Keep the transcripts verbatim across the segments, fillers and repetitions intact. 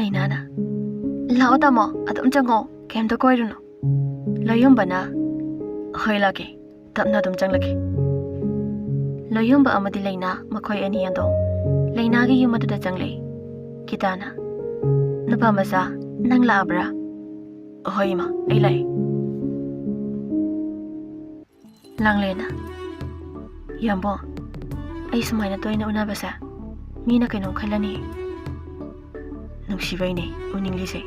ꯂꯩꯅꯥꯅ, "ꯂꯥꯛꯑꯣ ꯇꯥꯃꯣ, ꯑꯗꯨꯝ ꯆꯪꯉꯣ, ꯀꯩꯝꯇ ꯀꯣꯏꯔꯨꯅꯨ꯫" ꯂꯣꯌꯨꯝꯕꯅ, "ꯍꯣꯏ, ꯂꯥꯛꯀꯦ, ꯇꯞꯅ ꯑꯗꯨꯝ ꯆꯪꯂꯛꯀꯦ꯫" ꯂꯣꯌꯨꯝꯕ ꯑꯃꯗꯤ ꯂꯩꯅꯥ, ꯃꯈꯣꯏ ꯑꯅꯤ ꯑꯗꯣ ꯂꯩꯅꯥꯒꯤ ꯌꯨꯝ ꯑꯗꯨꯗ ꯆꯪꯂꯛꯏ꯫ ꯒꯤꯇꯥꯅ, "ꯅꯨꯄꯥ ꯃꯆꯥ, ꯅꯪ ꯂꯥꯛꯑꯕ꯭ꯔꯥ?" "ꯍꯣꯏ ꯏꯃꯥ, ꯑꯩ ꯂꯥꯛꯑꯦ꯫" ꯂꯥꯡꯂꯦꯅ, "ꯌꯥꯝꯕꯣ, ꯑꯩ ꯁꯨꯃꯥꯏꯅ ꯇꯣꯏꯅ ꯎꯅꯕꯁꯦ ꯃꯤꯅ ꯀꯩꯅꯣꯝ ꯈꯜꯂꯅꯤ꯫" "ꯅꯨꯡꯁꯤꯕꯩꯅꯦ ꯎꯅꯤꯡꯂꯤꯁꯦ꯫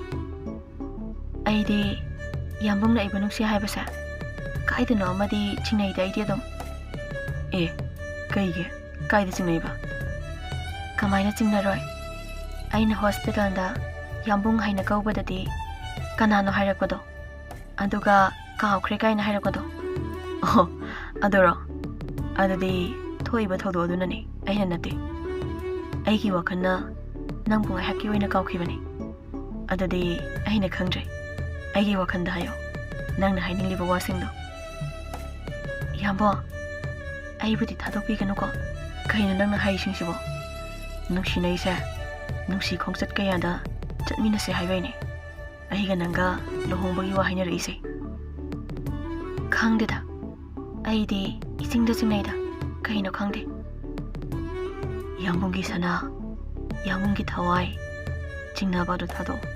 ꯑꯩꯗꯤ ꯌꯥꯝꯕꯨꯡꯅ ꯑꯩꯕꯨ ꯅꯨꯡꯁꯤ ꯍꯥꯏꯕꯁꯦ ꯀꯥꯏꯗꯅꯣ ꯑꯃꯗꯤ ꯆꯤꯡꯅꯩꯗ ꯑꯩꯗꯤ ꯑꯗꯨꯝ꯫" "ꯑꯦ, ꯀꯩꯒꯤ? ꯀꯥꯏꯗ ꯆꯤꯡꯅꯩꯕ?" "ꯀꯃꯥꯏꯅ ꯆꯤꯡꯅꯔꯣꯏ? ꯑꯩꯅ ꯍꯣꯁꯄꯤꯇꯥꯜꯗ ꯌꯥꯝꯕꯨꯡ ꯍꯥꯏꯅ ꯀꯧꯕꯗꯗꯤ ꯀꯅꯥꯅꯣ ꯍꯥꯏꯔꯛꯄꯗꯣ? ꯑꯗꯨꯒ ꯀꯥꯎꯈ꯭ꯔꯦ ꯀꯥꯏꯅ ꯍꯥꯏꯔꯛꯄꯗꯣ꯫" "ꯑꯣ, ꯑꯗꯨꯔꯣ? ꯑꯗꯨꯗꯤ ꯊꯣꯛꯏꯕ ꯊꯧꯗꯣꯛ ꯑꯗꯨꯅꯅꯦ, ꯑꯩꯅ ꯅꯠꯇꯦ꯫ ꯑꯩꯒꯤ ꯋꯥꯈꯜꯅ ꯅꯪꯕꯨ ꯉꯥꯏꯍꯥꯛꯀꯤ ꯑꯣꯏꯅ ꯀꯥꯎꯈꯤꯕꯅꯤ꯫" "ꯑꯗꯨꯗꯤ ꯑꯩꯅ ꯈꯪꯗ꯭ꯔꯦ꯫ ꯑꯩꯒꯤ ꯋꯥꯈꯜꯗ ꯍꯥꯏꯌꯣ, ꯅꯪꯅ ꯍꯥꯏꯅꯤꯡꯂꯤꯕ ꯋꯥꯁꯤꯡꯗꯣ꯫" "ꯌꯥꯝꯕꯣ, ꯑꯩꯕꯨꯗꯤ ꯊꯥꯗꯣꯛꯄꯤꯒꯅꯨꯀꯣ꯫" "ꯀꯩꯅꯣ ꯅꯪꯅ ꯍꯥꯏꯔꯤꯁꯤꯡꯁꯤꯕꯣ? ꯅꯨꯡꯁꯤꯅꯩꯁꯦ ꯅꯨꯡꯁꯤ ꯈꯣꯡꯆꯠ ꯀꯌꯥꯗ ꯆꯠꯃꯤꯟꯅꯁꯦ ꯍꯥꯏꯕꯩꯅꯦ꯫ ꯑꯩꯒ ꯅꯪꯒ ꯂꯨꯍꯣꯡꯕꯒꯤ ꯋꯥ ꯍꯥꯏꯅꯔꯛꯏꯁꯦ꯫" "ꯈꯪꯗꯦꯗ, ꯑꯩꯗꯤ ꯏꯆꯤꯡꯗ ꯆꯤꯡꯅꯩꯗ, ꯀꯩꯅꯣ ꯈꯪꯗꯦ꯫" "ꯌꯥꯝꯕꯨꯡꯒꯤ ꯁꯅꯥ, ꯌꯥꯝꯕꯨꯡꯒꯤ ꯊꯋꯥꯏ, ꯆꯤꯡꯅꯕ ꯑꯗꯨ ꯊꯥꯗꯣꯛꯑꯣ꯫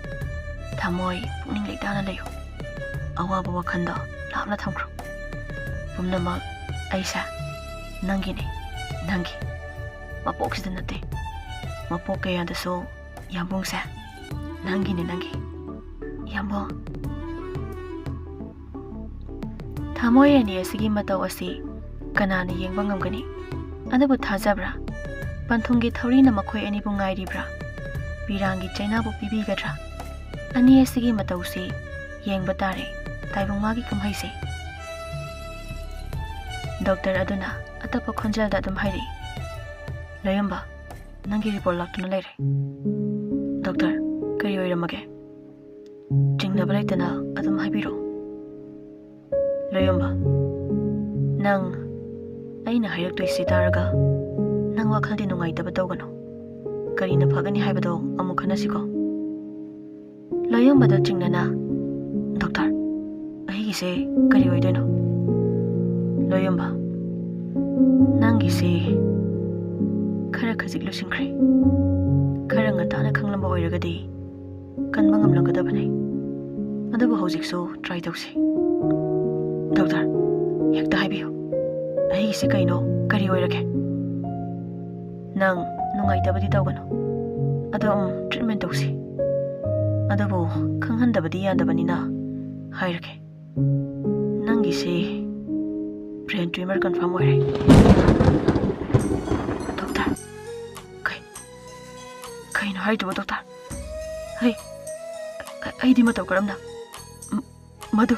ꯊꯃꯣꯏ ꯄꯨꯛꯅꯤꯡ ꯂꯩꯇꯥꯅ ꯂꯩꯌꯨ꯫ ꯑꯋꯥꯕ ꯋꯥꯈꯜꯗꯣ ꯂꯥꯞꯅ ꯊꯝꯈ꯭ꯔꯣ꯫ ꯄꯨꯝꯅꯃꯛ ꯑꯩꯁꯦ ꯅꯪꯒꯤꯅꯦ, ꯅꯪꯒꯤ꯫ ꯃꯄꯣꯛꯁꯤꯗ ꯅꯠꯇꯦ, ꯃꯄꯣꯛ ꯀꯌꯥꯗꯁꯨ ꯌꯥꯝꯕꯨꯡꯁꯦ ꯅꯪꯒꯤꯅꯦ, ꯅꯪꯒꯤ꯫ ꯌꯥꯝꯕꯨꯡ꯫" ꯊꯃꯣꯏ ꯑꯅꯤ ꯑꯁꯤꯒꯤ ꯃꯇꯧ ꯑꯁꯤ ꯀꯅꯥꯅ ꯌꯦꯡꯕ ꯉꯝꯒꯅꯤ? ꯑꯗꯨꯕꯨ ꯊꯥꯖꯕ꯭ꯔꯥ? ꯄꯟꯊꯨꯡꯒꯤ ꯊꯧꯔꯤꯅ ꯃꯈꯣꯏ ꯑꯅꯤꯕꯨ ꯉꯥꯏꯔꯤꯕ꯭ꯔꯥ? ꯄꯤꯔꯥꯡꯒꯤ ꯆꯩꯅꯥꯕꯨ ꯄꯤꯕꯤꯒꯗ꯭ꯔꯥ? ꯑꯅꯤ ꯑꯁꯤꯒꯤ ꯃꯇꯧꯁꯤ ꯌꯦꯡꯕ ꯇꯥꯔꯦ ꯇꯥꯏꯕꯪ ꯃꯥꯒꯤ ꯀꯨꯝꯍꯩꯁꯦ꯫ ꯗꯣꯛꯇꯔ ꯑꯗꯨꯅ ꯑꯇꯞꯄ ꯈꯣꯟꯖꯦꯜꯗ ꯑꯗꯨꯝ ꯍꯥꯏꯔꯛꯏ, "ꯂꯣꯌꯨꯝꯕ, ꯅꯪꯒꯤ ꯔꯤꯄꯣꯔꯠ ꯂꯥꯛꯇꯨꯅ ꯂꯩꯔꯦ꯫" "ꯗꯣꯛꯇꯔ, ꯀꯔꯤ ꯑꯣꯏꯔꯝꯃꯒꯦ?" "ꯆꯤꯡꯅꯕ ꯂꯩꯇꯅ ꯑꯗꯨꯝ ꯍꯥꯏꯕꯤꯔꯣ꯫" "ꯂꯣꯌꯨꯝꯕ, ꯅꯪ ꯑꯩꯅ ꯍꯥꯏꯔꯛꯇꯣꯏꯁꯤ ꯇꯥꯔꯒ ꯅꯪ ꯋꯥꯈꯜꯗꯤ ꯅꯨꯡꯉꯥꯏꯇꯕ ꯇꯧꯒꯅꯨ꯫ ꯀꯔꯤꯅ ꯐꯒꯅꯤ ꯍꯥꯏꯕꯗꯣ ꯑꯃꯨꯛ ꯈꯟꯅꯁꯤꯀꯣ꯫" ꯂꯥꯌꯣꯟꯕꯗ ꯆꯤꯡꯅꯅ, "ꯗꯣꯛꯇꯔ, ꯑꯩꯒꯤꯁꯦ ꯀꯔꯤ ꯑꯣꯏꯗꯣꯏꯅꯣ?" ꯂꯥꯌꯣꯟꯕ, "ꯅꯪꯒꯤꯁꯦ ꯈꯔ ꯈꯖꯤꯛ ꯂꯨꯁꯤꯟꯈ꯭ꯔꯦ꯫ ꯈꯔ ꯉꯟꯇꯥꯅ ꯈꯪꯂꯝꯕ ꯑꯣꯏꯔꯒꯗꯤ ꯀꯟꯕ ꯉꯝꯂꯝꯒꯗꯕꯅꯤ꯫ ꯑꯗꯨꯕꯨ ꯍꯧꯖꯤꯛꯁꯨ ꯇ꯭ꯔꯥꯏ ꯇꯧꯁꯤ꯫" "ꯗꯣꯛꯇꯔ, ꯍꯦꯛꯇ ꯍꯥꯏꯕꯤꯌꯨ꯫ ꯑꯩꯒꯤꯁꯦ ꯀꯩꯅꯣ? ꯀꯔꯤ ꯑꯣꯏꯔꯒꯦ?" "ꯅꯪ ꯅꯨꯡꯉꯥꯏꯇꯕꯗꯤ ꯇꯧꯒꯅꯨ꯫ ꯑꯗꯨꯝ ꯇ꯭ꯔꯤꯠꯃꯦꯟ ꯇꯧꯁꯤ꯫ ꯑꯗꯨꯕꯨ ꯈꯪꯍꯟꯗꯕꯗꯤ ꯌꯥꯗꯕꯅꯤꯅ ꯍꯥꯏꯔꯒꯦ꯫ ꯅꯪꯒꯤꯁꯦ ꯕ꯭ꯔꯦꯟ ꯇ꯭ꯌꯨꯃꯔ ꯀꯟꯐꯥꯔꯝ ꯑꯣꯏꯔꯦ꯫" "ꯗꯣꯛꯇꯔ, ꯀꯩ-, ꯀꯩꯅꯣ ꯍꯥꯏꯗꯨꯕꯨ, ꯗꯣꯛꯇꯔ? ꯑꯩ, ꯑꯩ-, ꯑꯩꯗꯤ ꯃꯇꯧ ꯀꯔꯝꯅ? ꯃ-, ꯃꯗꯨ,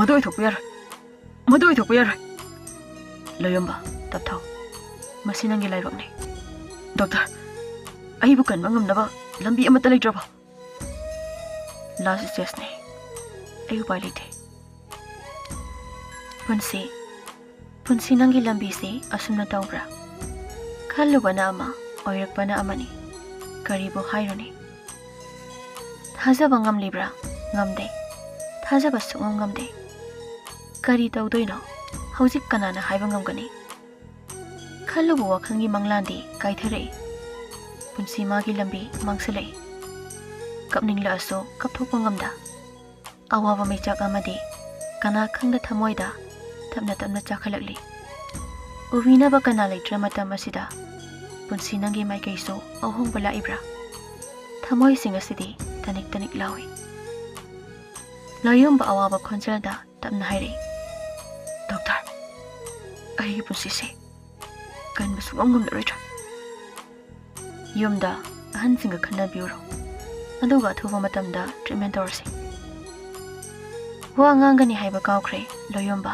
ꯃꯗꯨ ꯑꯣꯏꯊꯣꯛꯄ ꯌꯥꯔꯣꯏ꯫ ꯃꯗꯨ ꯑꯣꯏꯊꯣꯛꯄ ꯌꯥꯔꯣꯏ꯫" "ꯂꯣꯌꯣꯝꯕ, ꯇꯞꯊꯧ꯫ ꯃꯁꯤ ꯅꯪꯒꯤ ꯂꯥꯏꯕꯛꯅꯤ꯫" "ꯗꯣꯛꯇꯔ, ꯑꯩꯕꯨ ꯀꯟꯕ ꯉꯝꯅꯕ ꯂꯝꯕꯤ ꯑꯃꯠꯇ ꯂꯩꯇ꯭ꯔꯕꯣ?" "ꯂꯥꯁ ꯁ꯭ꯇꯦꯖꯅꯤ꯫ ꯑꯩ ꯎꯄꯥꯏ ꯂꯩꯇꯦ꯫" ꯄꯨꯟꯁꯤ, ꯄꯨꯟꯁꯤ ꯅꯪꯒꯤ ꯂꯝꯕꯤꯁꯤ ꯑꯁꯨꯝꯅ ꯇꯧꯕ꯭ꯔꯥ? ꯈꯜꯂꯨꯕꯅ ꯑꯃ, ꯑꯣꯏꯔꯛꯄꯅ ꯑꯃꯅꯤ꯫ ꯀꯔꯤꯕꯨ ꯍꯥꯏꯔꯨꯅꯤ? ꯊꯥꯖꯕ ꯉꯝꯂꯤꯕ꯭ꯔꯥ? ꯉꯝꯗꯦ꯫ ꯊꯥꯖꯕ ꯁꯨꯡꯉꯝ ꯉꯝꯗꯦ꯫ ꯀꯔꯤ ꯇꯧꯗꯣꯏꯅꯣ? ꯍꯧꯖꯤꯛ ꯀꯅꯥꯅ ꯍꯥꯏꯕ ꯉꯝꯒꯅꯤ? ꯈꯜꯂꯨꯕ ꯋꯥꯈꯜꯒꯤ ꯃꯪꯂꯥꯟꯗꯤ ꯀꯥꯏꯊꯔꯛꯏ꯫ ꯄꯨꯟꯁꯤ ꯃꯥꯒꯤ ꯂꯝꯕꯤ ꯃꯥꯡꯁꯤꯜꯂꯛꯏ꯫ ꯀꯞꯅꯤꯡꯂꯛꯑꯁꯨ ꯀꯞꯊꯣꯛꯄ ꯉꯝꯗ꯫ ꯑꯋꯥꯕ ꯃꯩꯆꯥꯛ ꯑꯃꯗꯤ ꯀꯅꯥ ꯈꯪꯗ ꯊꯃꯣꯏꯗ ꯇꯞꯅ ꯇꯞꯅ ꯆꯥꯛꯈꯠꯂꯛꯂꯤ꯫ ꯎꯕꯤꯅꯕ ꯀꯅꯥ ꯂꯩꯇ꯭ꯔ ꯃꯇꯝ ꯑꯁꯤꯗ ꯄꯨꯟꯁꯤ ꯅꯪꯒꯤ ꯃꯥꯏꯀꯩꯁꯨ ꯑꯍꯣꯡꯕ ꯂꯥꯛꯏꯕ꯭ꯔꯥ? ꯊꯃꯣꯏꯁꯤꯡ ꯑꯁꯤꯗꯤ ꯇꯅꯤꯛ ꯇꯅꯤꯛ ꯂꯥꯎꯏ꯫ ꯂꯥꯌꯣꯟꯕ ꯑꯋꯥꯕ ꯈꯣꯟꯖꯦꯜꯗ ꯇꯞꯅ ꯍꯥꯏꯔꯛꯏ, "ꯗꯣꯛꯇꯔ, ꯑꯩꯒꯤ ꯄꯨꯟꯁꯤꯁꯦ ꯀꯟꯕ ꯁꯨꯡꯉꯝ ꯉꯝꯂꯔꯣꯏꯗ꯭ꯔꯥ? ꯌꯨꯝꯗ ꯑꯍꯟꯁꯤꯡꯒ ꯈꯟꯅꯕꯤꯌꯨꯔꯣ, ꯑꯗꯨꯒ ꯑꯊꯨꯕ ꯃꯇꯝꯗ ꯇ꯭ꯔꯤꯠꯃꯦꯟ ꯇꯧꯔꯁꯤ꯫" ꯋꯥ ꯉꯥꯡꯒꯅꯤ ꯍꯥꯏꯕ ꯀꯥꯎꯈ꯭ꯔꯦ ꯂꯣꯌꯣꯝꯕ꯫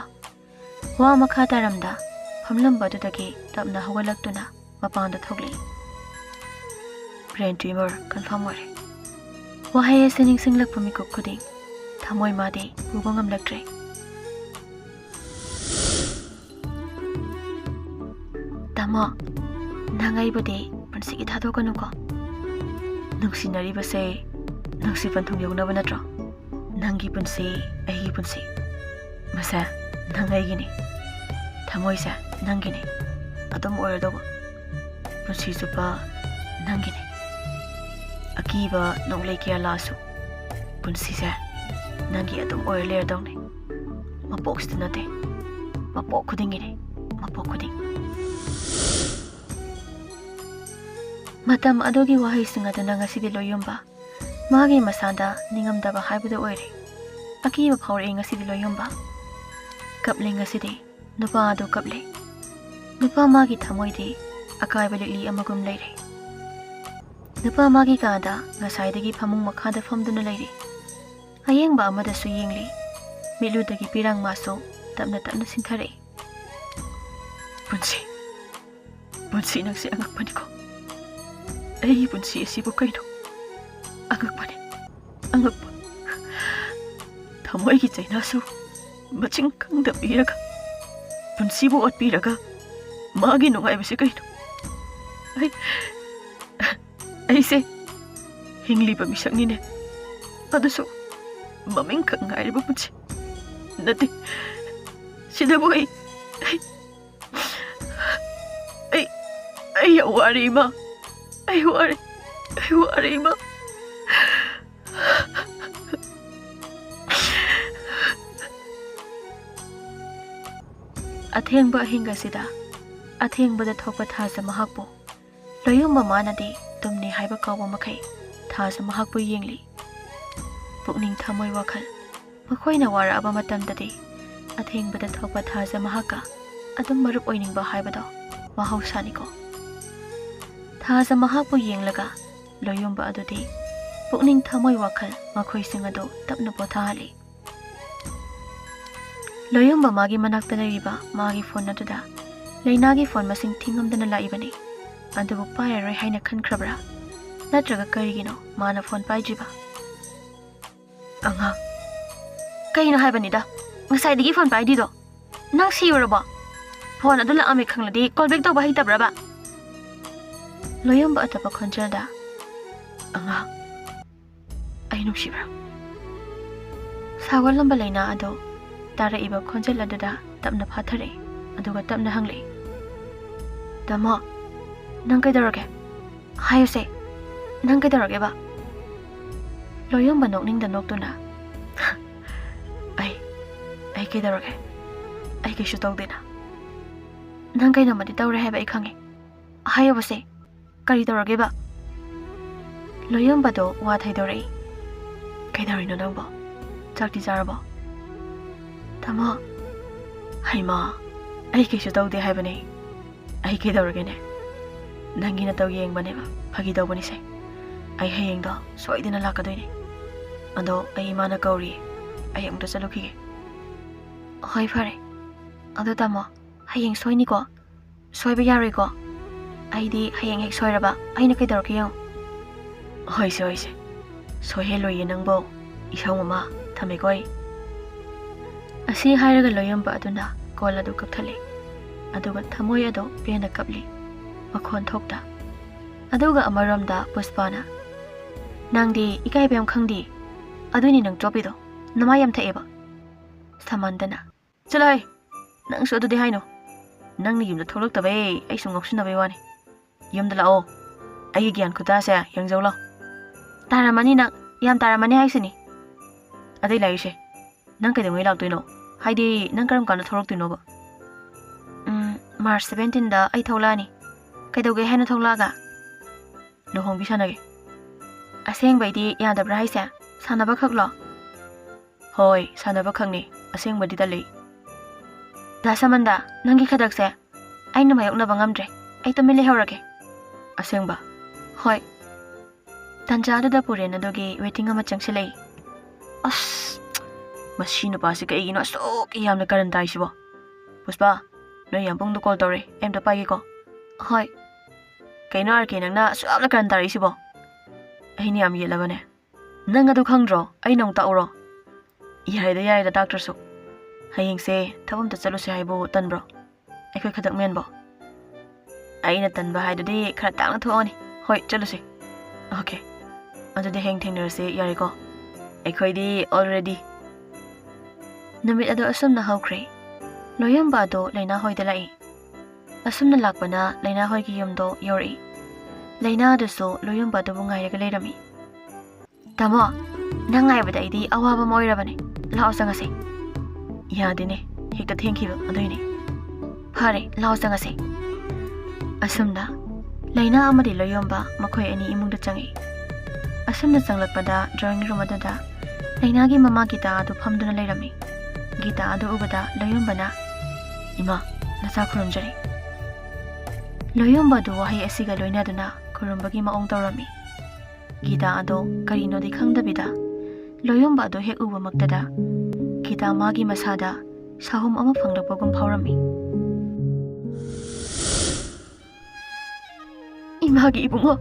ꯋꯥ ꯃꯈꯥ ꯇꯥꯔꯝꯗ ꯐꯝꯂꯝꯕ ꯑꯗꯨꯗꯒꯤ ꯇꯞꯅ ꯍꯧꯒꯠꯂꯛꯇꯨꯅ ꯃꯄꯥꯟꯗ ꯊꯣꯛꯂꯛꯏ꯫ ꯕ꯭ꯔꯦꯟ ꯇ꯭ꯌꯨꯃꯔ ꯀꯟꯐꯥꯔꯝ ꯑꯣꯏꯔꯦ꯫ ꯋꯥꯍꯩ ꯑꯁꯤ ꯅꯤꯡꯁꯤꯡꯂꯛꯄ ꯃꯤꯀꯨꯞ ꯈꯨꯗꯤꯡ ꯊꯃꯣꯏ ꯃꯥꯗꯤ ꯄꯨꯕ ꯉꯝꯂꯛꯇ꯭ꯔꯦ꯫ "ꯇꯥꯃꯣ, ꯅꯪ ꯑꯩꯕꯨꯗꯤ ꯄꯨꯟꯁꯤꯒꯤ ꯊꯥꯗꯣꯛꯀꯅꯨꯀꯣ꯫ ꯅꯨꯡꯁꯤꯅꯔꯤꯕꯁꯦ ꯅꯨꯡꯁꯤ ꯄꯟꯊꯨꯡ ꯌꯧꯅꯕ ꯅꯠꯇ꯭ꯔꯣ? ꯅꯪꯒꯤ ꯄꯨꯟꯁꯤ, ꯑꯩꯒꯤ ꯄꯨꯟꯁꯤ꯫ ꯃꯁꯦ, ꯅꯪ ꯑꯩꯒꯤꯅꯤ꯫ ꯊꯃꯣꯏꯁꯦ, ꯅꯪꯒꯤꯅꯤ꯫ ꯑꯗꯨꯝ ꯑꯣꯏꯔꯗꯧꯕ꯫ ꯄꯨꯟꯁꯤ ꯆꯨꯞꯄ ꯅꯪꯒꯤꯅꯤ꯫ ꯑꯀꯤꯕ ꯅꯣꯡꯂꯩ ꯀꯌꯥ ꯂꯥꯛꯑꯁꯨ, ꯄꯨꯟꯁꯤꯁꯦ ꯅꯪꯒꯤ ꯑꯗꯨꯝ ꯑꯣꯏꯔ ꯂꯩꯔꯗꯧꯅꯤ꯫ ꯃꯄꯣꯛꯁꯤꯗ ꯅꯠꯇꯦ, ꯃꯄꯣꯛ ꯈꯨꯗꯤꯡꯒꯤꯅꯤ, ꯃꯄꯣꯛ ꯈꯨꯗꯤꯡ꯫ ꯃꯇꯝ ꯑꯗꯨꯒꯤ ꯋꯥꯍꯩꯁꯤꯡ ꯑꯗꯨꯅ ꯉꯁꯤꯗꯤ ꯂꯣꯏꯌꯨꯝꯕ ꯃꯥꯒꯤ ꯃꯁꯥꯗ ꯅꯤꯡꯉꯝꯗꯕ ꯍꯥꯏꯕꯗꯨ ꯑꯣꯏꯔꯦ꯫ ꯑꯀꯤꯕ ꯐꯥꯎꯔꯛꯏ ꯉꯁꯤꯗꯤ ꯂꯣꯏꯌꯨꯝꯕ꯫ ꯀꯞꯂꯦ ꯉꯁꯤꯗꯤ꯫ ꯅꯨꯄꯥ ꯑꯗꯨ ꯀꯞꯂꯦ꯫ ꯅꯨꯄꯥ ꯃꯥꯒꯤ ꯊꯃꯣꯏꯗꯤ ꯑꯀꯥꯏꯕ ꯂꯤꯛꯂꯤ ꯑꯃꯒꯨꯝ ꯂꯩꯔꯦ꯫ ꯅꯨꯄꯥ ꯃꯥꯒꯤ ꯀꯥꯗ ꯉꯁꯥꯏꯗꯒꯤ ꯐꯃꯨꯡ ꯃꯈꯥꯗ ꯐꯝꯗꯨꯅ ꯂꯩꯔꯤ꯫ ꯑꯌꯦꯡꯕ ꯑꯃꯗꯁꯨ ꯌꯦꯡꯂꯤ꯫ ꯃꯤꯠꯂꯨꯗꯒꯤ ꯄꯤꯔꯥꯡ ꯃꯥꯁꯨ ꯇꯞꯅ ꯇꯞꯅ ꯁꯤꯟꯊꯔꯛꯏ꯫ ꯄꯨꯟꯁꯤ, ꯄꯨꯟꯁꯤ ꯅꯪꯁꯦ ꯑꯉꯛꯄꯅꯤꯀꯣ꯫ ꯑꯩꯒꯤ ꯄꯨꯟꯁꯤ ꯑꯁꯤꯕꯨ ꯀꯩꯅꯣ? ꯑꯉꯛꯄꯅꯤ, ꯑꯉꯛꯄ꯫ ꯊꯃꯣꯏꯒꯤ ꯆꯩꯅꯥꯁꯨ ꯃꯆꯤꯡ ꯈꯪꯗ ꯄꯤꯔꯒ, ꯄꯨꯟꯁꯤꯕꯨ ꯑꯣꯠꯄꯤꯔꯒ, ꯃꯥꯒꯤ ꯅꯨꯡꯉꯥꯏꯕꯁꯤ ꯀꯩꯅꯣ? ꯑꯩ, ꯑꯩꯁꯦ ꯍꯤꯡꯂꯤꯕ ꯃꯤꯁꯛꯅꯤꯅꯦ, ꯑꯗꯨꯁꯨ ꯃꯃꯤꯡꯈꯛ ꯉꯥꯏꯔꯕ ꯄꯨꯟꯁꯤ꯫ ꯅꯠꯇꯦ, ꯁꯤꯗꯕꯨ ꯑꯩ, ꯑꯩ, ꯑꯩ, ꯑꯩ ꯌꯥꯝ ꯋꯥꯔꯦ, ꯏꯃꯥ꯫ ꯑꯩ ꯋꯥꯔꯦ, ꯑꯩ ꯋꯥꯔꯦ, ꯏꯃꯥ꯫ ꯑꯊꯦꯡꯕ ꯑꯍꯤꯡ ꯑꯁꯤꯗ ꯑꯊꯦꯡꯕꯗ ꯊꯣꯛꯄ ꯊꯥꯖ ꯃꯍꯥꯛꯄꯨ ꯂꯣꯏꯌꯨꯝꯕ ꯃꯥꯅꯗꯤ ꯇꯨꯝꯅꯤ ꯍꯥꯏꯕ ꯀꯥꯎꯕ ꯃꯈꯩ ꯊꯥꯖ ꯃꯍꯥꯛꯄꯨ ꯌꯦꯡꯂꯤ꯫ ꯄꯨꯛꯅꯤꯡ ꯊꯃꯣꯏ ꯋꯥꯈꯜ ꯃꯈꯣꯏꯅ ꯋꯥꯔꯛꯑꯕ ꯃꯇꯝꯗꯗꯤ ꯑꯊꯦꯡꯕꯗ ꯊꯣꯛꯄ ꯊꯥꯖ ꯃꯍꯥꯛꯀ ꯑꯗꯨꯝ ꯃꯔꯨꯞ ꯑꯣꯏꯅꯤꯡꯕ ꯍꯥꯏꯕꯗꯣ ꯃꯍꯧꯁꯥꯅꯤꯀꯣ꯫ ꯊꯥꯖ ꯃꯍꯥꯛꯄꯨ ꯌꯦꯡꯂꯒ ꯂꯣꯏꯌꯨꯝꯕ ꯑꯗꯨꯗꯤ ꯄꯨꯛꯅꯤꯡ ꯊꯃꯣꯏ ꯋꯥꯈꯜ ꯃꯈꯣꯏꯁꯤꯡ ꯑꯗꯨ ꯇꯞꯅ ꯄꯣꯊꯥꯍꯜꯂꯤ꯫ ꯂꯣꯏꯌꯨꯝꯕ ꯃꯥꯒꯤ ꯃꯅꯥꯛꯇ ꯂꯩꯔꯤꯕ ꯃꯥꯒꯤ ꯐꯣꯟ ꯑꯗꯨꯗ ꯂꯩꯅꯥꯒꯤ ꯐꯣꯟ ꯃꯁꯤꯡ ꯊꯤꯉꯝꯗꯅ ꯂꯥꯛꯏꯕꯅꯤ꯫ ꯑꯗꯨꯕꯨ ꯄꯥꯏꯔꯔꯣꯏ ꯍꯥꯏꯅ ꯈꯟꯈ꯭ꯔꯕ꯭ꯔꯥ? ꯅꯠꯇ꯭ꯔꯒ ꯀꯔꯤꯒꯤꯅꯣ ꯃꯥꯅ ꯐꯣꯟ ꯄꯥꯏꯗ꯭ꯔꯤꯕ? ꯑꯉꯥꯡ, ꯀꯩꯅꯣ ꯍꯥꯏꯕꯅꯤꯗ, ꯉꯁꯥꯏꯗꯒꯤ ꯐꯣꯟ ꯄꯥꯏꯗ꯭ꯔꯤꯗꯣ? ꯅꯪ ꯁꯤꯔꯨꯔꯕꯣ? ꯐꯣꯟ ꯑꯗꯨ ꯂꯥꯛꯑꯝꯃꯦ ꯈꯪꯂꯗꯤ ꯀꯣꯜ ꯕꯦꯛ ꯇꯧꯕ ꯍꯩꯇꯕ꯭ꯔꯕ? ꯂꯣꯏꯌꯨꯝꯕ ꯑꯇꯞꯄ ꯈꯣꯟꯖꯦꯜꯗ, ꯑꯉꯥꯡ, ꯑꯩ ꯅꯨꯡꯁꯤꯕ꯭ꯔꯥ? ꯁꯥꯎꯒꯠꯂꯝꯕ ꯂꯩꯅꯥ ꯑꯗꯣ ꯇꯥꯔꯛꯏꯕ ꯈꯣꯟꯖꯦꯜ ꯑꯗꯨꯗ ꯇꯞꯅ ꯐꯥꯊꯔꯛꯏ, ꯑꯗꯨꯒ ꯇꯞꯅ ꯍꯪꯂꯛꯏ, "ꯇꯥꯃꯣ, ꯅꯪ ꯀꯩꯗꯧꯔꯒꯦ? ꯍꯥꯏꯌꯨꯁꯦ, ꯅꯪ ꯀꯩꯗꯧꯔꯒꯦꯕ?" ꯂꯣꯌꯣꯝꯕ ꯅꯣꯛꯅꯤꯡꯗ ꯅꯣꯛꯇꯨꯅ, "ꯑꯩ, ꯑꯩ ꯀꯩꯗꯧꯔꯒꯦ? ꯑꯩ ꯀꯩꯁꯨ ꯇꯧꯗꯦꯅ꯫ ꯅꯪ ꯀꯩꯅꯣꯝꯃꯗꯤ ꯇꯧꯔꯦ ꯍꯥꯏꯕ ꯑꯩ ꯈꯪꯉꯦ꯫ ꯍꯥꯏꯌꯣꯕꯁꯦ, ꯀꯔꯤ ꯇꯧꯔꯒꯦꯕ?" ꯂꯣꯌꯣꯝꯕꯗꯣ ꯋꯥ ꯊꯩꯗꯣꯔꯛꯏ꯫ "ꯀꯩꯗꯧꯔꯤꯅꯣ ꯅꯪꯕꯣ? ꯆꯥꯛꯇꯤ ꯆꯥꯔꯕꯣ?" "ꯇꯥꯃꯣ, ꯍꯩꯃꯥ, ꯑꯩ ꯀꯩꯁꯨ ꯇꯧꯗꯦ ꯍꯥꯏꯕꯅꯦ꯫ ꯑꯩ ꯀꯩꯗꯧꯔꯒꯦꯅꯦ? ꯅꯪꯒꯤ ꯅꯇꯧ ꯌꯦꯡꯕꯅꯦꯕ, ꯐꯥꯒꯤ ꯇꯧꯕꯅꯤꯁꯦ꯫ ꯑꯩ ꯍꯌꯦꯡꯗꯣ ꯁꯣꯏꯗꯅ ꯂꯥꯛꯀꯗꯣꯏꯅꯦ꯫ ꯑꯗꯣ ꯑꯩ ꯏꯃꯥꯅ ꯀꯧꯔꯤ, ꯑꯩ ꯑꯃꯨꯛꯇ ꯆꯠꯂꯨꯈꯤꯒꯦ꯫" "ꯍꯣꯏ, ꯐꯔꯦ꯫ ꯑꯗꯣ ꯇꯥꯃꯣ, ꯍꯌꯦꯡ ꯁꯣꯏꯅꯤꯀꯣ? ꯁꯣꯏꯕ ꯌꯥꯔꯣꯏꯀꯣ? ꯑꯩꯗꯤ ꯍꯌꯦꯡ ꯍꯦꯛ ꯁꯣꯏꯔꯕ ꯑꯩꯅ ꯀꯩꯗꯧꯔꯛꯀꯦ ꯌꯦꯡꯉꯨ꯫" "ꯍꯣꯏꯁꯦ, ꯍꯣꯏꯁꯦ, ꯁꯣꯏꯍꯜꯂꯣꯏꯌꯦ ꯅꯪꯕꯣ꯫ ꯏꯁꯧ ꯃꯃꯥ, ꯊꯝꯃꯦꯀꯣ ꯑꯩ꯫" ꯑꯁꯤ ꯍꯥꯏꯔꯒ ꯂꯣꯌꯣꯝꯕ ꯑꯗꯨꯅ ꯀꯣꯜ ꯑꯗꯨ ꯀꯛꯊꯠꯂꯤ, ꯑꯗꯨꯒ ꯊꯃꯣꯏ ꯑꯗꯣ ꯄꯦꯟꯅ ꯀꯞꯂꯤ, ꯃꯈꯣꯟ ꯊꯣꯛꯇ꯫ ꯑꯗꯨꯒ ꯑꯃꯔꯣꯝꯗ ꯄꯨꯁꯄꯥꯅ, "ꯅꯪꯗꯤ ꯏꯀꯥꯏꯕ ꯌꯥꯝ ꯈꯪꯗꯦ, ꯑꯗꯨꯏꯅꯤ ꯅꯪ ꯆꯣꯞꯄꯤꯗꯣ, ꯅꯃꯥꯏ ꯌꯥꯝ ꯊꯛꯑꯦꯕ꯫" ꯁꯃꯟꯇꯅ, "ꯆꯠꯂꯣꯍꯦ, ꯅꯪꯁꯨ ꯑꯗꯨꯗꯤ ꯍꯥꯏꯅꯣ꯫ ꯅꯪꯅ ꯌꯨꯝꯗ ꯊꯣꯛꯂꯛꯇꯕꯩ ꯑꯩ ꯁꯨꯝ ꯉꯥꯎꯁꯤꯟꯅꯕꯩ ꯋꯥꯅꯤ꯫ ꯌꯨꯝꯗ ꯂꯥꯛꯑꯣ, ꯑꯩꯒꯤ ꯒ꯭ꯌꯥꯟ ꯈꯨꯇꯥꯁꯦ ꯌꯦꯡꯖꯧ ꯂꯥꯎ꯫" "ꯇꯥꯔꯝꯃꯅꯤ ꯅꯪ, ꯌꯥꯝ ꯇꯥꯔꯝꯃꯅꯤ ꯍꯥꯏꯁꯤꯅꯤ꯫ ꯑꯗꯩ ꯂꯥꯛꯏꯁꯦ, ꯅꯪ ꯀꯩꯗꯧꯉꯩ ꯂꯥꯛꯇꯣꯏꯅꯣ? ꯍꯥꯏꯗꯤ ꯅꯪ ꯀꯔꯝ ꯀꯥꯟꯗ ꯊꯣꯛꯂꯛꯇꯣꯏꯅꯣꯕ?" "ꯎꯝ, ꯃꯥꯔꯆ ꯁꯚꯦꯟꯇꯤꯟꯗ ꯑꯩ ꯊꯣꯛꯂꯛꯑꯅꯤ꯫ ꯀꯩꯗꯧꯒꯦ ꯍꯥꯏꯅꯣ ꯊꯣꯛꯂꯛꯑꯒ?" "ꯂꯨꯍꯣꯡꯕꯤ ꯁꯥꯟꯅꯒꯦ꯫" "ꯑꯁꯦꯡꯕꯩꯗꯤ ꯌꯥꯗꯕ꯭ꯔꯥ ꯍꯥꯏꯁꯦ? ꯁꯥꯟꯅꯕ ꯈꯛꯂꯣ?" "ꯍꯣꯏ, ꯁꯥꯟꯅꯕ ꯈꯛꯅꯦ, ꯑꯁꯦꯡꯕꯗꯤ ꯇꯜꯂꯤ꯫" "ꯗꯥ ꯁꯃꯟꯗ, ꯅꯪꯒꯤ ꯈꯗꯛꯁꯦ ꯑꯩꯅ ꯃꯥꯌꯣꯛꯅꯕ ꯉꯝꯗ꯭ꯔꯦ꯫ ꯑꯩ ꯇꯨꯃꯤꯟ ꯂꯩꯍꯧꯔꯒꯦ꯫" "ꯑꯁꯦꯡꯕ?" "ꯍꯣꯏ꯫" ꯇꯟꯖꯥꯗꯨꯗ ꯄꯨꯔꯦꯟ ꯑꯗꯨꯒꯤ ꯋꯦꯇꯤꯡ ꯑꯃ ꯆꯪꯁꯤꯜꯂꯛꯏ꯫ "ꯑꯁ, ꯃꯁꯤ ꯅꯨꯄꯥꯁꯤ ꯀꯩꯒꯤꯅꯣ ꯑꯁꯨꯛ ꯌꯥꯝꯅ ꯀꯔꯟ ꯇꯥꯏꯁꯤꯕꯣ? ꯄꯨꯁꯄꯥ, ꯅꯣꯏ ꯌꯥꯝꯕꯨꯡꯗꯣ ꯀꯣꯜ ꯇꯧꯔꯦ, ꯑꯩ ꯑꯝꯇ ꯄꯥꯏꯒꯦꯀꯣ꯫" "ꯍꯣꯏ꯫" "ꯀꯩꯅꯣ ꯑꯥꯔ ꯀꯦ, ꯅꯪꯅ ꯑꯁꯨꯛ ꯌꯥꯝꯅ ꯀꯔꯟ ꯇꯥꯔꯛꯏꯁꯤꯕꯣ? ꯑꯩꯅ ꯌꯥꯝ ꯌꯦꯠꯂꯕꯅꯦ꯫" "ꯅꯪ ꯑꯗꯨ ꯈꯪꯗ꯭ꯔꯣ? ꯑꯩ ꯅꯣꯡ ꯇꯥꯛꯎꯔꯣ?" "ꯌꯥꯔꯦꯗ, ꯌꯥꯔꯦꯗ, ꯇꯥꯛꯇ꯭ꯔꯁꯨ꯫ ꯍꯌꯦꯡꯁꯦ ꯊꯕꯛ ꯑꯝꯇ ꯆꯠꯂꯨꯁꯦ ꯍꯥꯏꯕꯨ ꯇꯟꯕ꯭ꯔꯣ? ꯑꯩꯈꯣꯏ ꯈꯛꯇꯛ ꯃꯦꯟꯕꯣ?" "ꯑꯩꯅ ꯇꯟꯕ ꯍꯥꯏꯗꯨꯗꯤ ꯈꯔ ꯇꯥꯡꯅ ꯊꯣꯛꯑꯅꯤ꯫ ꯍꯣꯏ, ꯆꯠꯂꯨꯁꯦ꯫" "ꯑꯣꯀꯦ꯫" ꯑꯗꯨꯗꯤ ꯍꯌꯦꯡ ꯊꯦꯡꯅꯔꯁꯦ, ꯌꯥꯔꯦꯀꯣ? ꯑꯩꯈꯣꯏꯗꯤ already꯫ ꯅꯨꯃꯤꯠ ꯑꯗꯨ ꯑꯁꯨꯝꯅ ꯍꯧꯈ꯭ꯔꯦ꯫ ꯂꯣꯌꯣꯝꯕ ꯑꯗꯨ ꯂꯩꯅꯥ ꯍꯣꯏꯗ ꯂꯥꯛꯏ꯫ ꯑꯁꯨꯝꯅ ꯂꯥꯛꯄꯅ ꯂꯩꯅꯥ ꯍꯣꯏꯒꯤ ꯌꯨꯝꯗꯣ ꯌꯧꯔꯛꯏ꯫ ꯂꯩꯅꯥ ꯑꯗꯨꯁꯨ ꯂꯣꯌꯣꯝꯕ ꯑꯗꯨꯕꯨ ꯉꯥꯏꯔꯒ ꯂꯩꯔꯝꯃꯤ꯫ "ꯇꯥꯃꯣ, ꯅꯪ ꯉꯥꯏꯕꯗ ꯑꯩꯗꯤ ꯑꯋꯥꯕ ꯑꯃ ꯑꯣꯏꯔꯕꯅꯦ꯫ ꯂꯥꯛꯑꯣ ꯆꯪꯉꯁꯦ꯫" "ꯌꯥꯗꯦꯅꯦ, ꯍꯦꯛꯇ ꯊꯦꯡꯈꯤꯕ ꯑꯗꯨꯏꯅꯦ꯫" "ꯐꯔꯦ, ꯂꯥꯛꯑꯣ ꯆꯪꯉꯁꯦ꯫" ꯑꯁꯨꯝꯅ ꯂꯩꯅꯥ ꯑꯃꯗꯤ ꯂꯣꯌꯣꯝꯕ ꯃꯈꯣꯏ ꯑꯅꯤ ꯏꯃꯨꯡꯗ ꯆꯪꯉꯛꯏ꯫ ꯑꯁꯨꯝꯅ ꯆꯪꯂꯛꯄꯗ drawing room ꯑꯗꯨꯗ ꯂꯩꯅꯥꯒꯤ ꯃꯃꯥ ꯒꯤꯇꯥ ꯑꯗꯨ ꯐꯝꯗꯨꯅ ꯂꯩꯔꯝꯃꯤ꯫ ꯒꯤꯇꯥ ꯑꯗꯨ ꯎꯕꯗ ꯂꯣꯌꯣꯝꯕꯅ, "ꯏꯃꯥ, ꯅꯆꯥ ꯈꯨꯔꯨꯝꯖꯔꯤ꯫" ꯂꯣꯌꯣꯝꯕ ꯑꯗꯨ ꯋꯥꯍꯩ ꯑꯁꯤꯒ ꯂꯣꯏꯅꯗꯨꯅ ꯈꯨꯔꯨꯝꯕꯒꯤ ꯃꯑꯣꯡ ꯇꯧꯔꯝꯃꯤ꯫ ꯒꯤꯇꯥ ꯑꯗꯣ ꯀꯔꯤꯅꯣꯗꯤ ꯈꯪꯗꯕꯤꯗ ꯂꯣꯌꯣꯝꯕ ꯑꯗꯨ ꯍꯦꯛ ꯎꯕꯃꯛꯇꯗ ꯒꯤꯇꯥ ꯃꯥꯒꯤ ꯃꯁꯥꯗ ꯁꯥꯍꯨꯝ ꯑꯃ ꯐꯪꯂꯛꯄꯒꯨꯝ ꯐꯥꯎꯔꯝꯃꯤ꯫ "ꯏꯃꯥꯒꯤ ꯏꯕꯨꯡꯉꯣ,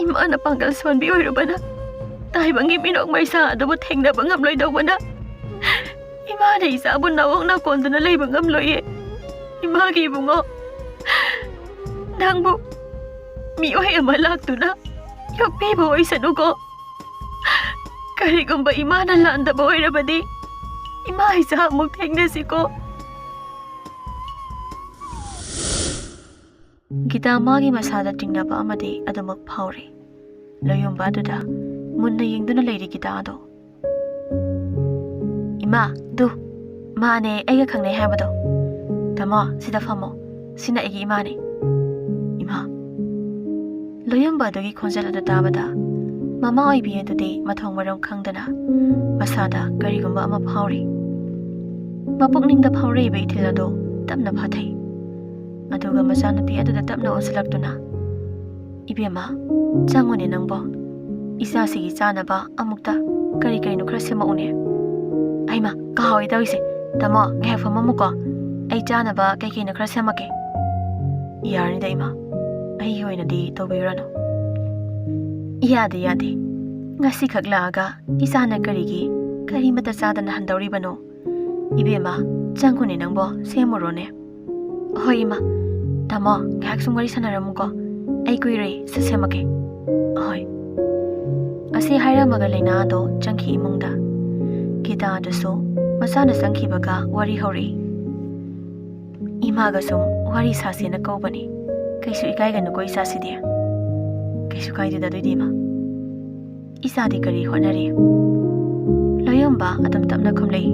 ꯏꯃꯥꯅ ꯄꯥꯡꯒꯜ ꯁꯣꯟꯕꯤ ꯑꯣꯏꯔꯨꯕꯅ ꯇꯥꯏꯕꯪꯒꯤ ꯃꯤꯅꯣꯛ ꯃꯩꯁꯥ ꯑꯗꯨꯕꯨ ꯊꯦꯡꯅꯕ ꯉꯝꯂꯣꯏꯗꯧꯕꯅ ꯏꯃꯥꯅ ꯏꯆꯥꯕꯨ ꯅꯥꯋꯣꯛ ꯅꯥꯀꯣꯟꯗꯨꯅ ꯂꯩꯕ ꯉꯝꯂꯣꯏꯌꯦ꯫ ꯏꯃꯥꯒꯤ ꯏꯕꯨꯡꯉꯣ, ꯅꯪꯕꯨ ꯃꯤꯑꯣꯏ ꯑꯃ ꯂꯥꯛꯇꯨꯅ ꯌꯣꯛꯄꯤꯕ ꯑꯣꯏꯁꯅꯨꯀꯣ꯫ ꯀꯔꯤꯒꯨꯝꯕ ꯏꯃꯥꯅ ꯂꯥꯟꯗꯕ ꯑꯣꯏꯔꯕꯗꯤ ꯏꯃꯥ ꯏꯆꯥ ꯑꯃꯨꯛ ꯊꯦꯡꯅꯁꯤꯀꯣ꯫" ꯒꯤꯇꯥ ꯃꯥꯒꯤ ꯃꯁꯥꯗ ꯆꯤꯡꯅꯕ ꯑꯃꯗꯤ ꯑꯗꯨꯃꯛ ꯐꯥꯎꯔꯤ꯫ ꯂꯣꯌꯣꯝꯕ ꯑꯗꯨꯗ ꯃꯨꯟꯅ ꯌꯦꯡꯗꯨꯅ ꯂꯩꯔꯤ ꯒꯤꯇꯥ ꯑꯗꯣ꯫ "ꯏꯃꯥ, ꯗꯨ, ꯃꯥꯅꯦ ꯑꯩꯒ ꯈꯪꯅꯩ ꯍꯥꯏꯕꯗꯣ꯫ ꯇꯥꯃꯣ, ꯁꯤꯗ ꯐꯝꯃꯣ꯫ ꯁꯤꯅ ꯑꯩꯒꯤ ꯏꯃꯥꯅꯦ꯫" "ꯏꯃꯥ꯫" ꯂꯣꯌꯣꯝꯕ ꯑꯗꯨꯒꯤ ꯈꯣꯟꯖꯦꯜ ꯑꯗꯨ ꯇꯥꯕꯗ ꯃꯃꯥ ꯑꯣꯏꯕꯤ ꯑꯗꯨꯗꯤ ꯃꯊꯣꯡ ꯃꯔꯝ ꯈꯪꯗꯅ ꯃꯁꯥꯗ ꯀꯔꯤꯒꯨꯝꯕ ꯑꯃ ꯐꯥꯎꯔꯤ꯫ ꯃꯄꯨꯛꯅꯤꯡꯗ ꯐꯥꯎꯔꯛꯏꯕ ꯏꯊꯤꯜ ꯑꯗꯨ ꯇꯞꯅ ꯐꯥꯊꯩ꯫ ꯑꯗꯨꯒ ꯃꯆꯥꯅꯨꯄꯤ ꯑꯗꯨꯗ ꯇꯞꯅ ꯑꯣꯟꯁꯤꯜꯂꯛꯇꯨꯅ, "ꯏꯕꯦꯝꯃ, ꯆꯪꯉꯨꯅꯦ ꯅꯪꯕꯣ꯫ ꯏꯆꯥꯁꯤꯒꯤ ꯆꯥꯅꯕ ꯑꯃꯨꯛꯇ ꯀꯔꯤ ꯀꯔꯤꯅꯣ ꯈꯔ ꯁꯦꯝꯃꯛꯎꯅꯦ꯫" "ꯍꯩꯃꯥ, ꯀꯥꯎꯏ ꯇꯧꯔꯤꯁꯦ꯫ ꯇꯥꯃꯣ, ꯉꯥꯏꯍꯥꯛ ꯐꯝꯃꯝꯃꯨꯀꯣ꯫ ꯑꯩ ꯆꯥꯅꯕ ꯀꯩ ꯀꯩꯅꯣ ꯈꯔ ꯁꯦꯝꯃꯛꯀꯦ꯫" "ꯌꯥꯔꯅꯤꯗ ꯏꯃꯥ, ꯑꯩꯒꯤ ꯑꯣꯏꯅꯗꯤ ꯇꯧꯕꯤꯔꯨꯔꯅꯨ꯫" "ꯌꯥꯗꯦ, ꯌꯥꯗꯦ꯫ ꯉꯁꯤꯈꯛ ꯂꯥꯛꯑꯒ ꯏꯆꯥꯅ ꯀꯔꯤꯒꯤ ꯀꯔꯤꯃꯠꯇ ꯆꯥꯗꯅ ꯍꯟꯗꯧꯔꯤꯕꯅꯣ? ꯏꯕꯦꯝꯃ, ꯆꯪꯉꯨꯅꯦ ꯅꯪꯕꯣ, ꯁꯦꯝꯃꯨꯔꯣꯅꯦ꯫" "ꯍꯣꯏ ꯏꯃꯥ꯫ ꯇꯥꯃꯣ, ꯉꯥꯏꯍꯥꯛ ꯁꯨꯝ ꯋꯥꯔꯤ ꯁꯥꯟꯅꯔꯝꯃꯨꯀꯣ꯫ ꯑꯩ ꯀꯨꯏꯔꯣꯏ, ꯁꯠ ꯁꯦꯝꯃꯛꯀꯦ꯫" "ꯍꯣꯏ꯫" ꯁꯤ ꯍꯥꯏꯔꯝꯃꯒ ꯂꯩꯅꯥꯗꯣ ꯆꯪꯈꯤ ꯏꯃꯨꯡꯗ꯫ ꯒꯤꯇꯥꯗꯨꯁꯨ ꯃꯆꯥꯅ ꯆꯪꯈꯤꯕꯒ ꯋꯥꯔꯤ ꯍꯧꯔꯛꯏ꯫ "ꯏꯃꯥꯒ ꯁꯨꯝ ꯋꯥꯔꯤ ꯁꯥꯁꯦꯅ ꯀꯧꯕꯅꯤ꯫ ꯀꯩꯁꯨ ꯏꯀꯥꯏꯒꯅꯨꯀꯣ ꯏꯆꯥꯁꯤꯗꯤ꯫" "ꯀꯩꯁꯨ ꯀꯥꯏꯗꯦꯗ ꯑꯗꯨꯏꯗꯤ ꯏꯃꯥ꯫ ꯏꯆꯥꯗꯤ ꯀꯔꯤ ꯍꯣꯠꯅꯔꯤ?" ꯂꯣꯌꯣꯝꯕ ꯑꯗꯨꯝ ꯇꯞꯅ ꯈꯨꯝꯂꯛꯏ꯫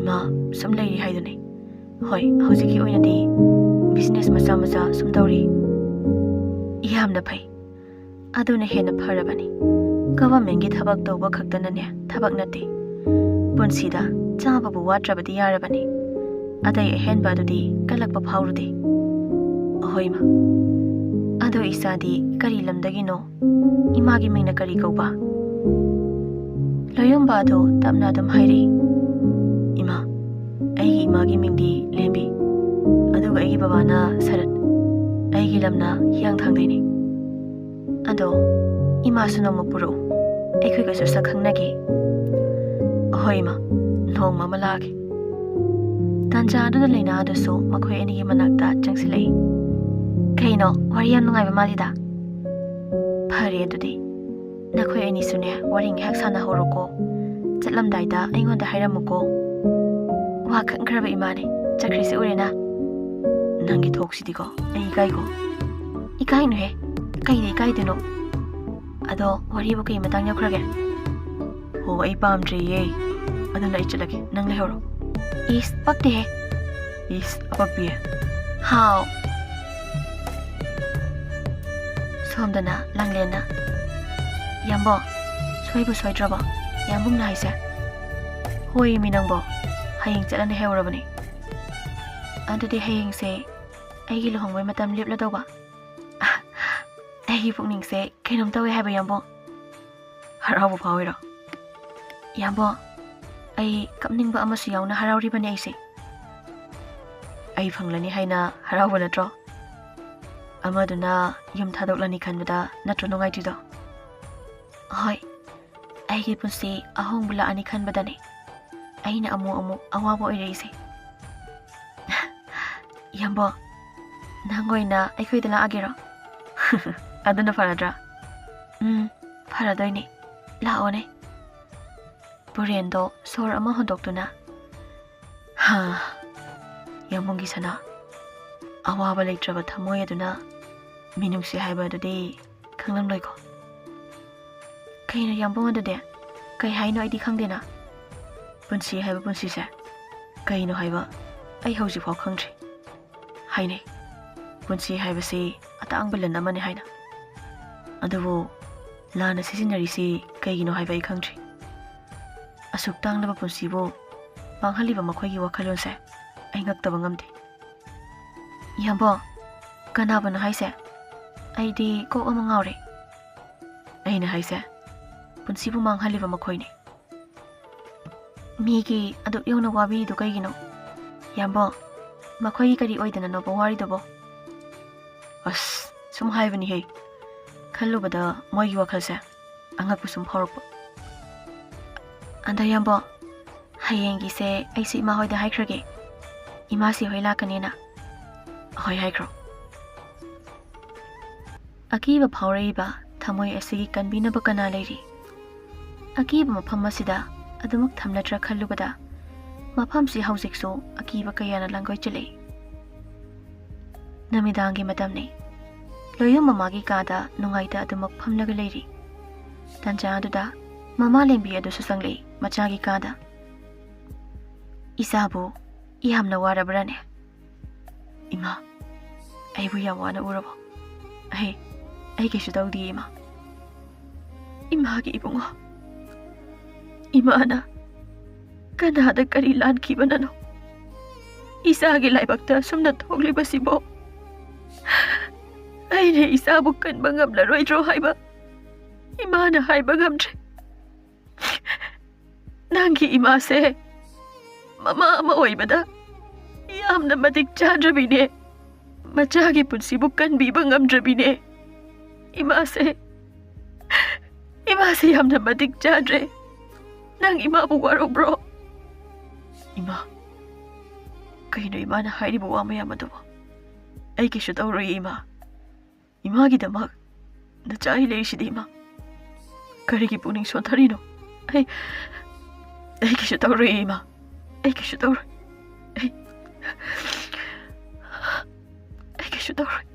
"ꯏꯃꯥ, ꯁꯨꯝ ꯂꯩꯔꯤ ꯍꯥꯏꯗꯨꯅꯤ꯫ ꯍꯣꯏ, ꯍꯧꯖꯤꯛꯀꯤ ꯑꯣꯏꯅꯗꯤ ꯕꯤꯖꯤꯅꯦꯁ ꯃꯆꯥ ꯃꯆꯥ ꯁꯨꯝ ꯇꯧꯔꯤ꯫" "ꯌꯥꯝꯅ ꯐꯩ꯫ ꯑꯗꯨꯅ ꯍꯦꯟꯅ ꯐꯔꯕꯅꯤ꯫ ꯒꯚꯔꯟꯃꯦꯟꯠꯀꯤ ꯊꯕꯛ ꯇꯧꯕ ꯈꯛꯇꯅꯅꯦ ꯊꯕꯛ ꯅꯠꯇꯦ꯫ ꯄꯨꯟꯁꯤꯗ ꯆꯥꯕꯕꯨ ꯋꯥꯠꯇ꯭ꯔꯕꯗꯤ ꯌꯥꯔꯕꯅꯤ꯫ ꯑꯇꯩ ꯑꯍꯦꯟꯕ ꯑꯗꯨꯗꯤ ꯀꯜꯂꯛꯄ ꯐꯥꯎꯔꯨꯗꯦ꯫" "ꯑꯍꯣꯏ, ꯏꯃꯥ꯫ ꯑꯗꯣ ꯏꯆꯥꯗꯤ ꯀꯔꯤ ꯂꯝꯗꯒꯤꯅꯣ? ꯏꯃꯥꯒꯤ ꯃꯤꯡꯅ ꯀꯔꯤ ꯀꯧꯕ?" ꯂꯣꯌꯣꯝꯕ ꯑꯗꯨ ꯇꯞꯅ ꯑꯗꯨꯝ ꯍꯥꯏꯔꯛꯏ꯫ "ꯏꯃꯥ, ꯑꯩꯒꯤ ꯏꯃꯥꯒꯤ ꯃꯤꯡꯗꯤ ꯂꯦꯝꯕꯤ꯫ ꯑꯗꯨꯒ ꯑꯩꯒꯤ ꯕꯕꯥꯅ ꯁꯔꯠ꯫ ꯑꯩꯒꯤ ꯂꯝꯅ ꯍꯤꯌꯥꯡꯊꯥꯡꯗꯩꯅꯤ꯫ ꯑꯗꯣ ꯏꯃꯥꯁꯨ ꯅꯣꯡꯃ ꯄꯨꯔꯛꯎ꯫ ꯑꯩꯈꯣꯏꯒꯁꯨ ꯁꯛ ꯈꯪꯅꯒꯦ꯫" "ꯑꯍꯣꯏ ꯏꯃꯥ, ꯅꯣꯡꯃ ꯑꯃ ꯂꯥꯛꯑꯒꯦ꯫" ꯇꯥꯟꯖꯥ ꯑꯗꯨꯗ ꯂꯩꯅꯥ ꯑꯗꯨꯁꯨ ꯃꯈꯣꯏ ꯑꯅꯤꯒꯤ ꯃꯅꯥꯛꯇ ꯆꯪꯁꯤꯜꯂꯛꯏ꯫ "ꯀꯩꯅꯣ, ꯋꯥꯔꯤ ꯌꯥꯝ ꯅꯨꯡꯉꯥꯏꯕ ꯃꯥꯜꯂꯤꯗ꯫ ꯐꯔꯦ ꯑꯗꯨꯗꯤ, ꯅꯈꯣꯏ ꯑꯅꯤꯁꯨꯅꯦ ꯋꯥꯔꯤ ꯉꯥꯏꯍꯥꯛ ꯁꯥꯟꯅꯍꯧꯔꯣꯀꯣ꯫ ꯆꯠꯂꯝꯗꯥꯏꯗ ꯑꯩꯉꯣꯟꯗ ꯍꯥꯏꯔꯝꯃꯨꯀꯣ꯫" "ꯋꯥ ꯈꯪꯈ꯭ꯔꯕ ꯏꯃꯥꯅꯦ, ꯆꯠꯈ꯭ꯔꯤꯁꯦ ꯎꯔꯦꯅ꯫" "ꯅꯪꯒꯤ ꯊꯣꯛꯁꯤꯗꯤꯀꯣ, ꯑꯩ ꯏꯀꯥꯏꯀꯣ꯫" "ꯏꯀꯥꯏꯅꯨꯍꯦ, ꯀꯩꯗ ꯏꯀꯥꯏꯗꯣꯏꯅꯣ? ꯑꯗꯣ ꯋꯥꯔꯤꯕꯨ ꯀꯩ ꯃꯇꯥꯡ ꯌꯧꯈ꯭ꯔꯒꯦ?" "ꯍꯣ, ꯑꯩ ꯄꯥꯝꯗ꯭ꯔꯦꯌꯦ꯫ ꯑꯗꯨꯅ ꯑꯩ ꯆꯠꯂꯒꯦ, ꯅꯪ ꯂꯩꯍꯧꯔꯣ꯫" "ꯏꯁ, ꯄꯛꯇꯦꯍꯦ꯫" "ꯏꯁ, ꯑꯄꯛꯄꯤ꯫ ꯍꯥꯎ꯫" ꯁꯣꯝꯗꯅ ꯂꯥꯡꯂꯦꯟꯅ, "ꯌꯥꯝꯕꯣ, ꯁꯣꯏꯕꯨ ꯁꯣꯏꯗ꯭ꯔꯕꯣ ꯌꯥꯝꯕꯨꯡꯅ ꯍꯥꯏꯁꯦ?" "ꯍꯣꯏ ꯃꯤ ꯅꯪꯕꯣ, ꯍꯌꯦꯡ ꯆꯠꯂꯅꯤ ꯍꯥꯏꯍꯧꯔꯕꯅꯤ꯫" "ꯑꯗꯨꯗꯤ ꯍꯌꯦꯡꯁꯦ ꯑꯩꯒꯤ ꯂꯨꯍꯣꯡꯕꯩ ꯃꯇꯝ ꯂꯦꯞꯂꯗꯧꯕ?" "ꯑꯩꯒꯤ ꯄꯨꯛꯅꯤꯡꯁꯦ ꯀꯩꯅꯣꯝ ꯇꯧꯋꯦ ꯍꯥꯏꯕ ꯌꯥꯝꯕꯨꯡ꯫" "ꯍꯔꯥꯎꯕ ꯐꯥꯎꯋꯤꯔꯣ?" "ꯌꯥꯝꯕꯨꯡ, ꯑꯩ ꯀꯞꯅꯤꯡꯕ ꯑꯃꯁꯨ ꯌꯥꯎꯅ ꯍꯔꯥꯎꯔꯤꯕꯅꯦ ꯑꯩꯁꯦ꯫" "ꯑꯩ ꯐꯪꯂꯅꯤ ꯍꯥꯏꯅ ꯍꯔꯥꯎꯕ ꯅꯠꯇ꯭ꯔꯣ? ꯑꯃꯗꯨꯅ ꯌꯨꯝ ꯊꯥꯗꯣꯛꯂꯅꯤ ꯈꯟꯕꯗ ꯅꯠꯇ꯭ꯔꯣ ꯅꯨꯡꯉꯥꯏꯇ꯭ꯔꯤꯗꯣ?" "ꯍꯣꯏ, ꯑꯩꯒꯤ ꯄꯨꯟꯁꯤ ꯑꯍꯣꯡꯕ ꯂꯥꯛꯑꯅꯤ ꯈꯟꯕꯗꯅꯦ ꯑꯩꯅ ꯑꯃꯨꯛ ꯑꯃꯨꯛ ꯑꯋꯥꯕ ꯑꯣꯏꯔꯛꯏꯁꯦ꯫" "ꯌꯥꯝꯕꯣ, ꯅꯪ ꯑꯣꯏꯅ ꯑꯩꯈꯣꯏꯗ ꯂꯥꯛꯑꯒꯦꯔꯣ?" "ꯑꯗꯨꯅ ꯐꯔꯗ꯭ꯔꯥ?" "ꯎꯝ, "ꯐꯔꯗꯣꯏꯅꯦ, ꯂꯥꯛꯑꯣꯅꯦ꯫" ꯄꯨꯔꯦꯟꯗꯣ ꯁꯣꯔ ꯑꯃ ꯍꯣꯟꯗꯣꯛꯇꯨꯅ, "ꯍꯥ, ꯌꯥꯝꯕꯨꯡꯒꯤ ꯁꯅꯥ, ꯑꯋꯥꯕ ꯂꯩꯇ꯭ꯔꯕ ꯊꯃꯣꯏ ꯑꯗꯨꯅ ꯃꯤꯅꯨꯡꯁꯤ ꯍꯥꯏꯕ ꯑꯗꯨꯗꯤ ꯈꯪꯂꯝꯂꯣꯏꯀꯣ?" "ꯀꯩꯅꯣ ꯌꯥꯝꯕꯨꯡ ꯑꯗꯨꯗꯤ? ꯀꯩ ꯍꯥꯏꯅꯣ ꯑꯩꯗꯤ ꯈꯪꯗꯦꯅ꯫ ꯄꯨꯟꯁꯤ ꯍꯥꯏꯕ ꯄꯨꯟꯁꯤꯁꯦ ꯀꯩꯅꯣ ꯍꯥꯏꯕ ꯑꯩ ꯍꯧꯖꯤꯛꯐꯥꯎ ꯈꯪꯗ꯭ꯔꯤ꯫ ꯍꯥꯏꯅꯩ, ꯄꯨꯟꯁꯤ ꯍꯥꯏꯕꯁꯤ ꯑꯇꯥꯡꯕ ꯂꯟ ꯑꯃꯅꯤ ꯍꯥꯏꯅ꯫ ꯑꯗꯨꯕꯨ ꯂꯥꯟꯅ ꯁꯤꯖꯤꯟꯅꯔꯤꯁꯤ ꯀꯩꯒꯤꯅꯣ ꯍꯥꯏꯕ ꯑꯩ ꯈꯪꯗ꯭ꯔꯤ꯫ ꯑꯁꯨꯛ ꯇꯥꯡꯂꯕ ꯄꯨꯟꯁꯤꯕꯨ ꯃꯥꯡꯍꯜꯂꯤꯕ ꯃꯈꯣꯏꯒꯤ ꯋꯥꯈꯜꯂꯣꯟꯁꯦ ꯑꯩ ꯉꯛꯇꯕ ꯉꯝꯗꯦ꯫" "ꯌꯥꯝꯕꯣ, ꯀꯅꯥꯕꯨꯅꯣ ꯍꯥꯏꯁꯦ? ꯑꯩꯗꯤ ꯀꯣꯛ ꯑꯃ ꯉꯥꯎꯔꯦ꯫" ꯑꯩꯅ ꯍꯥꯏꯁꯦ, ꯄꯨꯟꯁꯤꯕꯨ ꯃꯥꯡꯍꯜꯂꯤꯕ ꯃꯈꯣꯏꯅꯤ꯫ "ꯃꯤꯒꯤ ꯑꯗꯨꯛ ꯌꯧꯅ ꯋꯥꯕꯤꯔꯤꯗꯨ ꯀꯩꯒꯤꯅꯣ? ꯌꯥꯝꯕꯣ, ꯃꯈꯣꯏꯒꯤ ꯀꯔꯤ ꯑꯣꯏꯗꯅꯅꯣꯕ ꯋꯥꯔꯤꯗꯨꯕꯣ?" ꯑꯁ, ꯁꯨꯝ ꯍꯥꯏꯕꯅꯤꯍꯦ꯫ ꯈꯜꯂꯨꯕꯗ ꯃꯣꯏꯒꯤ ꯋꯥꯈꯜꯁꯦ ꯑꯉꯛꯄ ꯁꯨꯝ ꯐꯥꯎꯔꯛꯄ꯫ "ꯑꯗꯣ ꯌꯥꯝꯕꯣ, ꯍꯌꯦꯡꯒꯤꯁꯦ ꯑꯩꯁꯨ ꯏꯃꯥ ꯍꯣꯏꯗ ꯍꯥꯏꯈ꯭ꯔꯒꯦ꯫ ꯏꯃꯥꯁꯤ ꯍꯣꯏ ꯂꯥꯛꯀꯅꯦꯅ꯫" "ꯍꯣꯏ ꯍꯥꯏꯈ꯭ꯔꯣ꯫" ꯑꯀꯤꯕ ꯐꯥꯎꯔꯛꯏꯕ ꯊꯃꯣꯏ ꯑꯁꯤꯒꯤ ꯀꯟꯕꯤꯅꯕ ꯀꯅꯥ ꯂꯩꯔꯤ? ꯑꯀꯤꯕ ꯃꯐꯝ ꯑꯁꯤꯗ ꯑꯗꯨꯃꯛ ꯊꯝꯂꯗ꯭ꯔꯥ ꯈꯜꯂꯨꯕꯗ, ꯃꯐꯝꯁꯤ ꯍꯧꯖꯤꯛꯁꯨ ꯑꯀꯤꯕ ꯀꯌꯥꯅ ꯂꯥꯡꯒꯣꯏꯆꯜꯂꯤ꯫ ꯅꯨꯃꯤꯗꯥꯡꯒꯤ ꯃꯇꯝꯅꯤ꯫ ꯂꯣꯌꯨꯝ ꯃꯃꯥꯒꯤ ꯀꯥꯗ ꯅꯨꯡꯉꯥꯏꯇ ꯑꯗꯨꯃꯛ ꯐꯝꯂꯒ ꯂꯩꯔꯤ꯫ ꯇꯟꯖꯥ ꯑꯗꯨꯗ ꯃꯃꯥ ꯂꯦꯝꯕꯤ ꯑꯗꯨꯁꯨ ꯆꯪꯂꯛꯏ ꯃꯆꯥꯒꯤ ꯀꯥꯗ꯫ "ꯏꯆꯥꯕꯨ ꯌꯥꯝꯅ ꯋꯥꯔꯕ꯭ꯔꯥꯅꯦ?" "ꯏꯃꯥ, ꯑꯩꯕꯨ ꯌꯥꯝ ꯋꯥꯅ ꯎꯔꯕꯣ?" "ꯑꯩ, ꯑꯩ ꯀꯩꯁꯨ ꯇꯧꯗꯤꯌꯦ, ꯏꯃꯥ꯫" "ꯏꯃꯥꯒꯤ ꯏꯕꯨꯡꯉꯣ, ꯏꯃꯥꯅ ꯀꯅꯥꯗ ꯀꯔꯤ ꯂꯥꯟꯈꯤꯕꯅꯅꯣ ꯏꯆꯥꯒꯤ ꯂꯥꯏꯕꯛꯇ ꯑꯁꯨꯝꯅ ꯊꯣꯛꯂꯤꯕꯁꯤꯕꯣ? ꯑꯩꯅ ꯏꯆꯥꯕꯨ ꯀꯟꯕ ꯉꯝꯂꯔꯣꯏꯗ꯭ꯔꯣ ꯍꯥꯏꯕ ꯏꯃꯥꯅ ꯍꯥꯏꯕ ꯉꯝꯗ꯭ꯔꯦ꯫ ꯅꯪꯒꯤ ꯏꯃꯥꯁꯦ ꯃꯃꯥ ꯑꯃ ꯑꯣꯏꯕꯗ ꯌꯥꯝꯅ ꯃꯇꯤꯛ ꯆꯥꯗ꯭ꯔꯕꯤꯅꯦ꯫ ꯃꯆꯥꯒꯤ ꯄꯨꯟꯁꯤꯕꯨ ꯀꯟꯕꯤꯕ ꯉꯝꯗ꯭ꯔꯕꯤꯅꯦ꯫ ꯏꯃꯥꯁꯦ, ꯏꯃꯥꯁꯦ ꯌꯥꯝꯅ ꯃꯇꯤꯛ ꯆꯥꯗ꯭ꯔꯦ꯫ ꯅꯪ ꯏꯃꯥꯕꯨ ꯋꯥꯔꯧꯕ꯭ꯔꯣ?" "ꯏꯃꯥ, ꯀꯩꯅꯣ ꯏꯃꯥꯅ ꯍꯥꯏꯔꯤꯕ ꯋꯥ ꯃꯌꯥꯝ ꯑꯗꯨꯕꯣ? ꯑꯩ ꯀꯩꯁꯨ ꯇꯧꯔꯣꯏꯌꯦ, ꯏꯃꯥ꯫ ꯏꯃꯥꯒꯤꯗꯃꯛ ꯅꯆꯥ ꯑꯩ ꯂꯩꯔꯤꯁꯤꯗꯤ, ꯏꯃꯥ꯫" ꯀꯔꯤꯒꯤ ꯄꯨꯛꯅꯤꯡ ꯁꯣꯟꯊꯔꯤꯅꯣ? ꯑꯩ, ꯑꯩ ꯀꯩꯁꯨ ꯇꯧꯔꯣꯏ, ꯏꯃꯥ꯫ ꯑꯩ ꯀꯩꯁꯨ ꯇꯧꯔꯣꯏ꯫ ꯑꯩ, ꯑꯩ ꯀꯩꯁꯨ ꯇꯧꯔꯣꯏ꯫